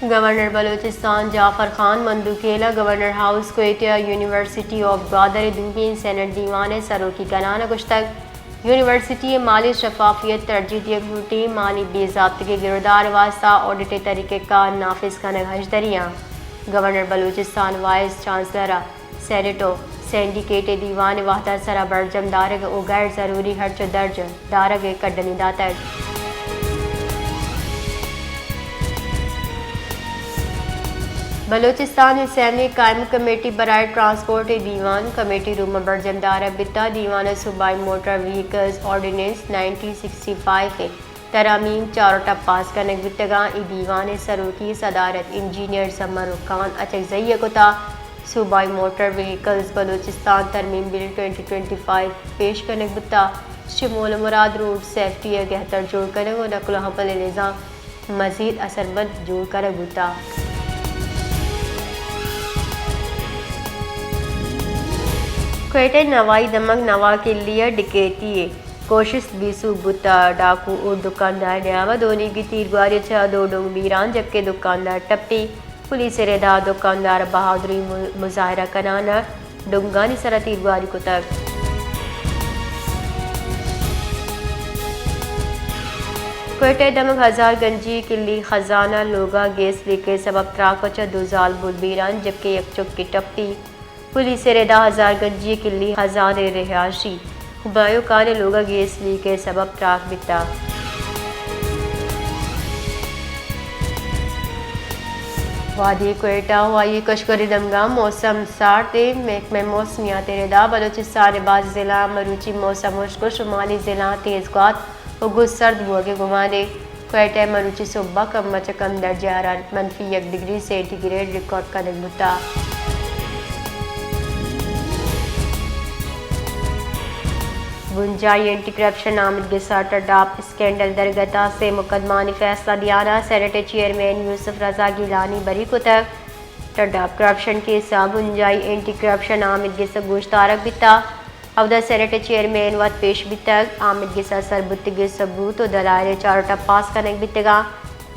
گورنر بلوچستان جعفر خان مندوخیل ءَ governor house Quetta ءَ university of Gwadar ءِ دومی سینٹ دیوان ءِ سروکی کنان ءَ گوشتگ، یونیورسٹی ءِ مالی شفافیت ترجیح دیگ لوٹی، مالی بے ضابطگی ءِ گردار ءِ واستہ آڈٹ ءِ طریقہ کار نافذ کنگ ہژدری آں۔ گورنر بلوچستان وائس چانسلر ءَ سینیٹ ءُ سینڈیکیٹ ءِ دیوان ءِ وھد ءَ سرا برجم دارگ ءُ غیر ضروری ہرچ ءُ درج دارگ ءِ کڈنی داتگ۔ بلوچستان اسمبلی ءِ قائم کمیٹی برائے ٹرانسپورٹ ءِ دیوان کمیٹی روم ءَ برجم دارگ بیتا۔ دیوان ءَ صوبائی motor vehicles ordinance nineteen sixty five ءِ ترامیم چار ءُ ٹپ پاس کنگ بیتگاں۔ اے دیوان ءِ سروکی ءُ صدارت انجینئر زمرک خان اچکزئی ءَ کتا۔ صوبائی موٹر وہیکلز بلوچستان ترمیم بل ٹوئنٹی ٹوئنٹی فائیو پیش کنگ بوتا۔ چہ مول ءُ مراد روڈ سیفٹی ءَ گہتر جوڑ کنگ ءُ نقل ءُ حمل ءِ نظام مزید اثرمند جوڑ کنگ بوتا۔ کوئٹہ ءِ نوائی دمگ نوا کلی ءَ ڈکیتی ءِ کوشست بے سوب بوتا۔ ڈاکو ءُ دکاندار نیام ءَ دونیگی تیرگواری ءَ چہ دو ڈنگ بیران، جبکہ دکاندار ٹپی۔ پولیس ءِ ردا دکاندار بہادری م-، مظاہرہ کنان ءَ ڈنگانی سرا تیرگواری کتگ۔ کوئٹہ ءِ دمگ ہزار گنجی کلی خزانہ لوگ ءَ گیس لیک ءِ سبب تراک ءَ چہ دو زالبول بیران، جبکہ یک چکے ٹپی۔ پولیس ءِ ردا ہزار گنجی کلی خزانہ ءِ رہائشی ہمایوں خان ءِ لوگ ءَ گیس لیک ءِ سبب تراک بیتا۔ وادی کوئٹہ ءُ آئی ءِ کشکری دمگاں موسم سارد ءِ۔ محکمہ موسمیات ءِ ردا بلوچستان ءِ باز ضلع مروچی موسم ہشک ءُ شمالی ضلع تیز گوات ءُ گس سرد بوگ ءِ گمان ءَ۔ کوئٹہ ءَ مروچی سہب ءَ کم ءَ چہ کم درجہ حرارت منفی یک ڈگری سینٹی گریڈ ریکارڈ کنگ بوتا۔ بنجاہی اینٹی کرپشن آمید گس ءَ ٹڈاپ اسکینڈل درگت ءَ سے مقدمانی فیصلہ دیان ءَ سینیٹ ءِ چیئرمین یوسف رضا گیلانی بری کتگ۔ ٹڈاپ کرپشن کیس ءَ بنجاہی اینٹی کرپشن آمید گس ءَ گوشدارگ بیتا۔ اودا سینیٹ ءِ چیئرمین وت پیش بیتگ۔ آمید گس ءَ سربوتگیں ثبوت ءُ دلائل ءِ چار ءُ ٹپ پاس کنگ بیتگاں۔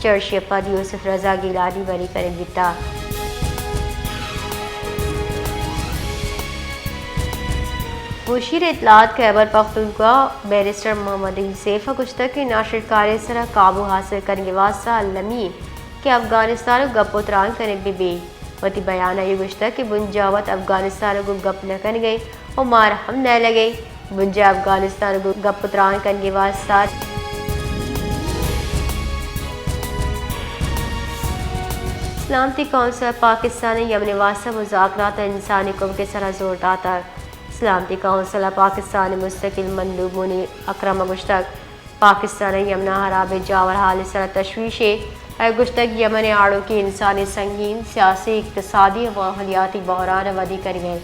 چرشی ءَ پد یوسف رضا گیلانی بری کنگ بیتگ۔ مشیر اطلاعات خیبر پختونخوا بیرسٹر محمد علی سیف ءَ گوشتگ کہ ناشرکاری ءِ سرا قابو حاصل کنگ ءِ واستہ المی کہ افغانستان ءَ گپ ءُ تران کنگ بہ بیت۔ وتی بیان ءَ اے گوشتگ کہ بنجاہ وت افغانستان ءَ گوں گپ نہ کنگ ءَ ءُ مار ہم نئیلگ ءَ۔ بنجاہ افغانستان ءَ گوں گپ ءُ تران کنگ ءِ واستہ سلامتی کونسل ءَ پاکستان ءَ یمن ءِ واستہ مذاکرات ءُ انسانی کمک ءِ سرا زور داتگ۔ سلامتی کونسل ءِ پاکستان ءِ مستقل مندوب منیر اکرم ءَ گوشتگ، پاکستان ءَ یمن ءِ ہرابیں جاور حال ءِ سرا تشویش ءَ۔ آئی ءَ گوشتگ، یمن ءِ آڑوکی انسانی سنگین، سیاسی، اقتصادی ءُ ماحولیاتی بحران ءَ ودی کنگ ءَ۔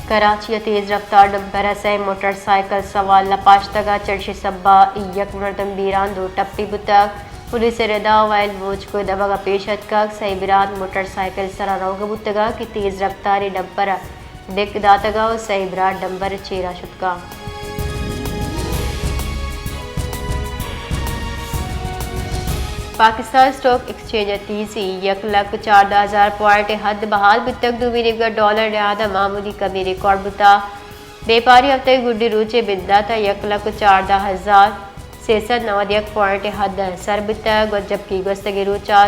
کراچی ءَ تیز رفتار ڈمپر ءَ سئے موٹر سائیکل سوار لپاشتگ ءُ چرشی سہب ءَ یک مردم بیران، دو ٹپی بوتگ۔ پولیس ءِ ردا ویل موچ کو دمگ ءَ پیش اتکگ، سئے برات موٹر سائیکل سرا روگ ءَ بوتگ کہ تیز رفتاریں ڈمپر ءَ ڈیک داتگ ءُ سئے برات ڈمبر ءِ چیرا شتگ۔ پاکستان اسٹاک ایکسچینج ءَ تیزی، یک لکھ چاردہ ہزار پوائنٹ ءِ حد بحال بوتگ، دومی نیمگ ءَ ڈالر ءِ نرخ ءَ معمولی کمی ریکارڈ بوتگ۔ بیپاری ہفتہ ءِ گڈی روچ ءِ بندات ءَ یک لکھ چاردہ ہزار سئے سد نود یک پوائنٹ ءِ حد ءَ سر بوتگ، جبکہ گوستگیں روچ ءَ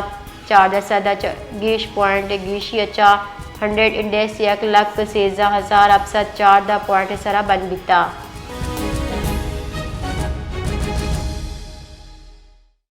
چاردہ سد ءَ چہ گیش پوائنٹ ءِ گیشی ءَ چہ ہنڈریڈ انڈیکس یک لکھ سیزدہ ہزار ہپت سد چاردہ پوائنٹ ءِ سرا بند بیتگ۔